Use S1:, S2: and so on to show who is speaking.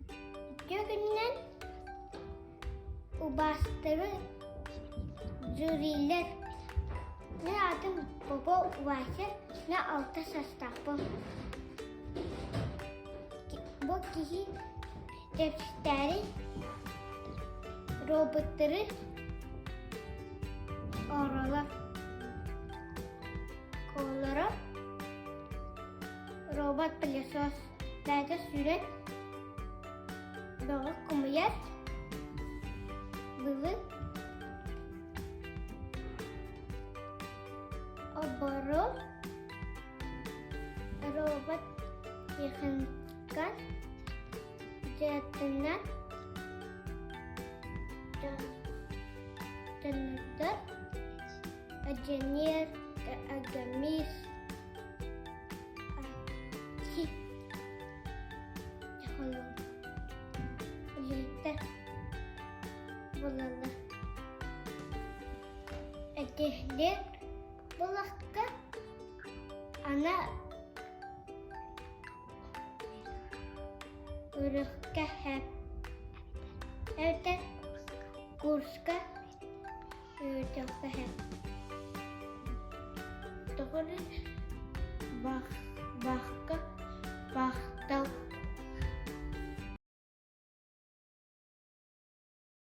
S1: Үтүө күнүнэн убаастабыл жюрилэр. Мин аатым Попов Вася, мин алта саастаахпын. Бу киһи кэпсэтээри роботтары оҥороллор. Олоро робот-пылесос бэйэтэ сүүрэн бөҕө хомуйар, былы оборо робот тиэхиньикэ дьиэтинэн дьоннордор инженер, программист, технолог үлэһиттэр буолаллар. Этиһлэр булахка ана үрүхкэ хэп эбэтэр курска Үөрдөххө Тоҕо баахка.